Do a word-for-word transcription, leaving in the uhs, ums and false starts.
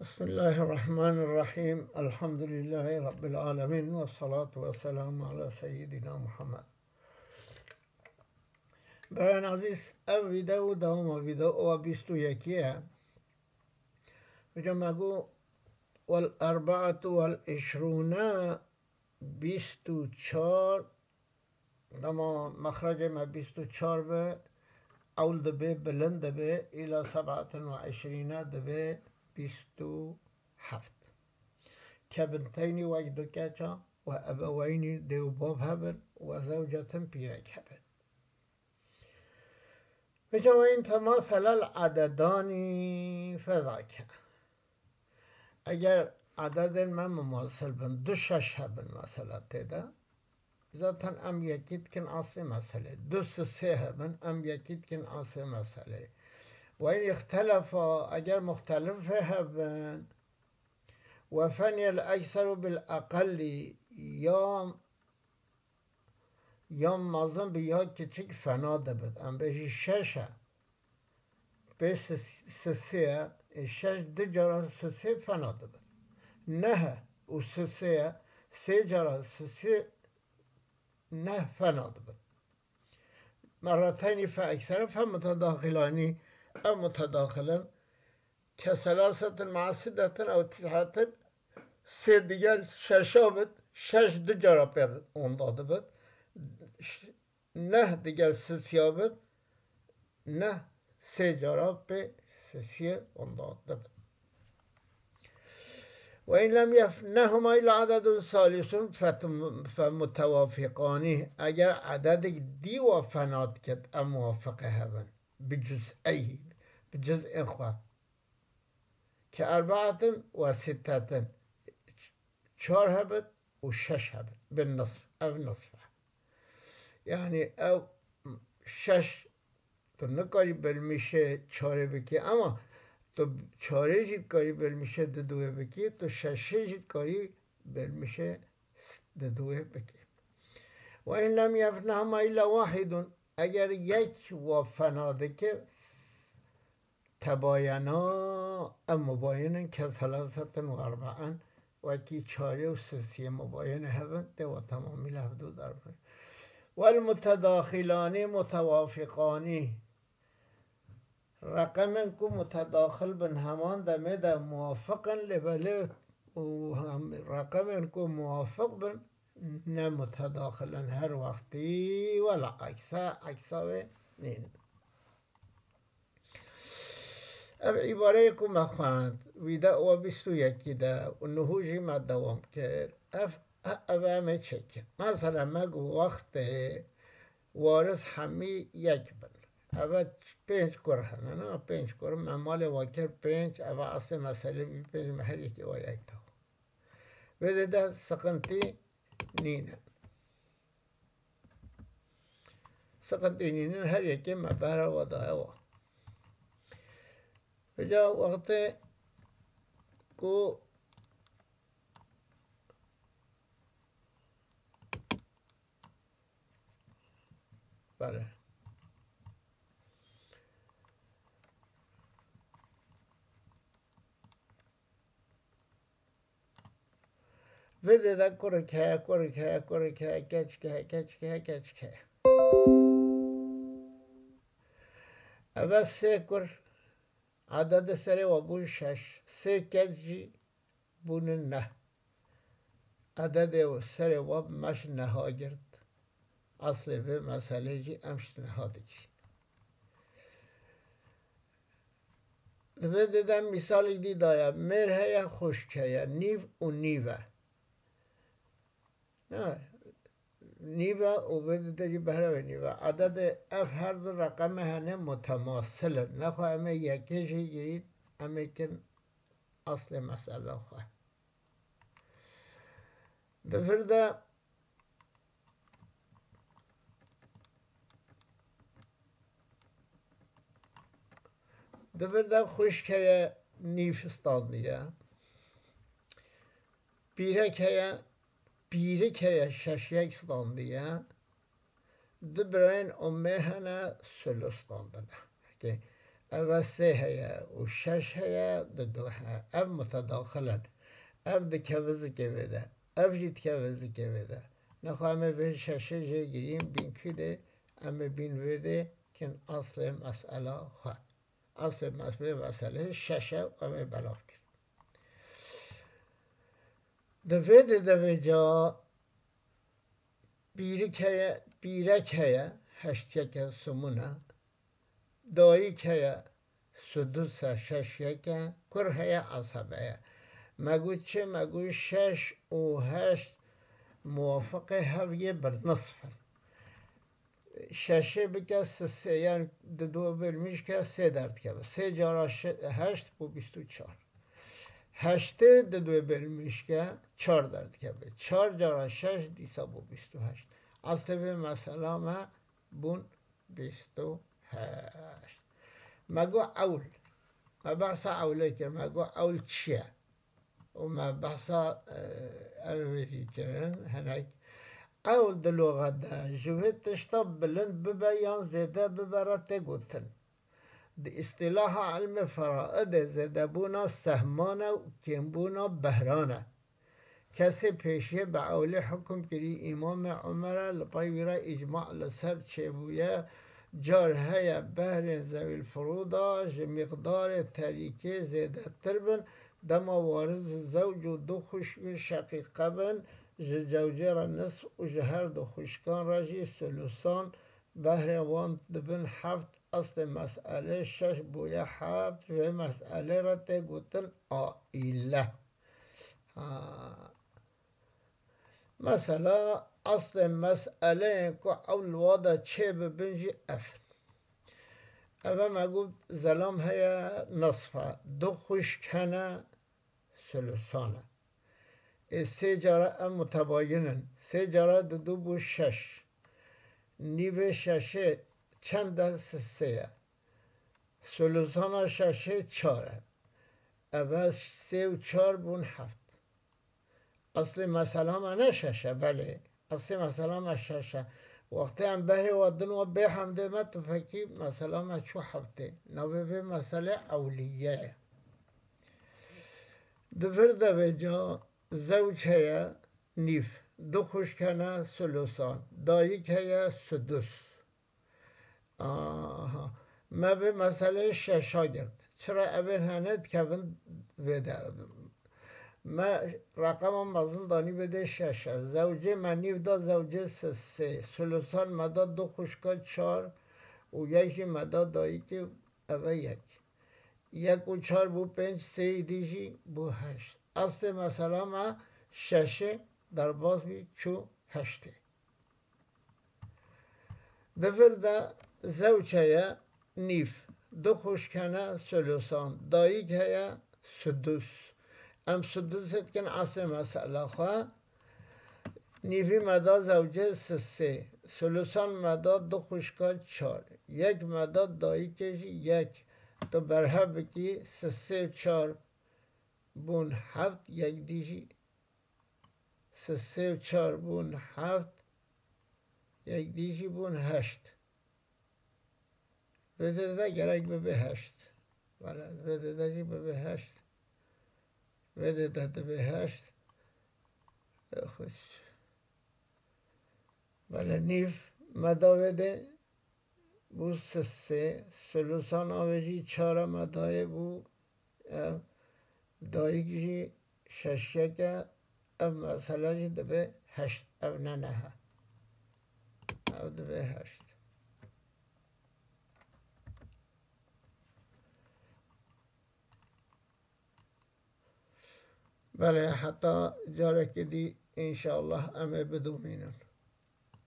Bismillahirrahmanirrahim. Elhamdülillahi Rabbil alemin. Ve salatu ve selamu ala seyyidina Muhammed. Birayên ezîz, ev vîdeo dewama vîdeoya bîst û yekê ye. Vêca me got, "Vel erbaetu vel îşrûne", bîst û çar, dema mexrecê me bîst û çar be, ewl dibe, bilind dibe, îla seb'etin ve îşrîne dibe bîst û heft. Kebinteynî wek du keça, we ebeweynî dê û bav hebin, we zewcetin pîrek hebe. Vêca we in temaselel ededanî fezake. Eger ededên me mumasil bin, du şeş hebin mesela tê de, zaten em yekî dikin aslê meselê. Du sisê hebin, em yekî dikin aslê meselê. Ve in îxtelefa, eger muxtelifê hebin, ve feniyel ekseru bil eqellî, ya ya mezin bi ya kiçik fena dibit. Em bêjî şeş e. Pê sis-, sisê ye. Ê şeş du cara sisê fena dibit. Neh e û sisê ye. Sê cara sisê neh fena dibit. Merreteynî fe eksere fe mutedaxilanî. Ev mutedaxilin. Keselasetin masidetin ew tîsetin sê digel şeşa bit, şeş du cara pê onda dibit. Ş-, neh digel sisiya bit, neh sê cara pê sisiyê onda dibit. Ve in lem yefnehuma illa adedun salisun fetum-, femutewafiqani. Eger ededik dî wa fena diket, em muwafiqê hebin. Bi cüz'eyhi, bi cüz'ê xwe. Ke erbaetin ve sittetin, çar hebit û şeş hebit. Bin nisf, ev nisf e. Yani ev şeş, tu nikarî bilmişê çarê bikî, ama tu çarê jî dikarî bilmişê diduwê bikî, tu şeşê jî dikarî bilmişê diduwê bikî. Ve in lem yefnehuma illa wahidun, eger yek wa fena dike, tebayena, ev mubayin in, keselasetin ve erbaen, wekî çarê û sisiyê mubayinê hebin, tê wa temamî li hevdû derbin. Wel mutedaxilani mutewafiqani. Reqemên ku mutedaxil bin heman demê de muwafiq in, lê belê û hem reqemên ku muwafiq bin ne mutedaxil in her wextî, wela ekse, eksa wê nînin. Ev îbareyê ku me xwend, vîdeoya bîst û yekî de û nuhû jî me dewam kir. Ev, ev em ê çêkin. Mesela me got wextê waris hemî yek bin. Eve pênc kur hene, na pênc kur, me malê we kir pênc, eve eslê meselê bî pênc, me her yekê we yek da. Vê dê de siqintî nîne. Siqintî nînin, her yekê me behra we daye wa. Vêca wextê ku, bele. Vê dê de kurik heye, kurik heye, kurik heye, keçik heye, keçik heye, keçik heye. Eve sê kur, ededê serê we bûn şeş. Sê keç jî bûnin neh. Ededê serê we bi me ji neha girt. Eslê vê meselê jî em ji niha digihîn. Di vê dê de mîsalek dî daye. Mêr heye, xwişk heye, nîv û nîv e. Ne, nîv e û vê dê de jî behra wê nîv e. Ededê ev her du reqeme hene mutemasil in. Nexwe em ê yekê jê girîn, em ê kin eslê mesela xwe. Di vir de, di vir de xwişk heye, nîv standiye. Pîrek heye, pîrik heye, şeş yek standiye. Du birayên ummê hene, sulus standine. Heke Eve sê heye û şeş heye, didu heye. Ev mutedaxil in. Ev dikeve zikê vê de. Ev jî dikeve zikê vê de. Nexwe em ê vê şeşê jê girîn bîn kî de, em ê bîn vê de kin aslê mesela xwe. Aslê mes-, vê meselê şeş e û em ê belav kir. Di vê de devê ca pîrik heye, pîrek heye, heşt yeke sumûn e. Dayik heye, sudus e, şeş yeke, kur heye, asebe ye. Me got çi? Me got şeş û heşt muwafiqê hev yê birnisf in. Şeşê bike sisê, yani didu bölmüş ke sê derdikeve. Sê cara şe-, heşt bû bîst û çar. Heştê didu bölmüş ke çar derdikeve. Çar cara şeş dîsa bû bîst û heşt. Aslê vê mesela me bûn bîst û heşt. Me got ewl. Me behsa ewlê kir. Me got ewl çi ye? Û me behsa, e, ev jî kirin hinek. Ewl di luxet de ji vê tişta bilind bibe yan zêde bibe re tê gotin. Di îstilaha ilmê feraidê zêdebûna sehman e û kêmbûna behran e. Kesê pêşiyê bi ewlê hukum kirî Îmamê Umer e, li pey wî re îcma li ser çêbûye. Car heye behrên zewîl furûda ji miqdarê terîkê zêdetir bin, dema wariz zewc û du xwişk û şeqîqe bin, ji zewcê re nisf û ji her du xwişkan re jî sulusan, behrên wan dibin heft, aslê meselê şeş bûye heft, vê meselê re tê gotin aîle. Ha. Mesela, aslê meseleyên ku ew li wa de çêbibin jî ev in. Eve me got zelam heye, nisf e. Du xwişk hene, sulusan e. Ê sê cara ev mutebayin in. Sê cara didu bû şeş. Nîvê şeşê çend e? Sisê ye. Sulusana şeşê çar e. Eve sê û çar bûn heft. Aslê mesela me ne şeş e, belê. Aslê mesela me şeş e. Wextê em behrê we din we bê hemdê me, tu fekî mesela me çû heftê. Navê vê meselê ewliye ye. Di vir de vêca zewc heye, nîv. Du xwişk hene, sulusan. Dayik heye, sudus. Aha. Me vê meseleyê şeşa girt. Çira evên hene dikevin vê de? Me reqema mezin danî vê de şeş e. Zewcê me nîv da zewcê sisê. Sulusan me da du xwişka çar û yek jî me da dayikê, eve yek. Yek û çar bû pênc, sê êdî jî bû heşt. Aslê mesela me şeşê derbas bî çû heştê. Di vir de zewc heye, nîv, du xwişk hene, sulusan, dayik heye, sudus. Em sudusê dikin aslê mesela xwe. Nîvî me da zewcê sisê, sulusan me da du xwişka çar, yek me da dayikê jî yek. Tu berhev bikî, sisê û çar bûn heft, yek dî jî sisê û çar bûn heft, yek dî jî bûn heşt. Vê de de gerek bibe heşt. Bele, vê de de jî bibe heşt. Vê de de dibe heşt. Xwişk. Bele, nîv me da vê de bû sisê, sulusan avê jî çar e me dayê bû, ev dayik jî şeş yek e, ev mesela jî dibe heşt, ev ne neh e. Ev dibe heşt. Belê, heta carekê dî înşallah em ê bidomînin.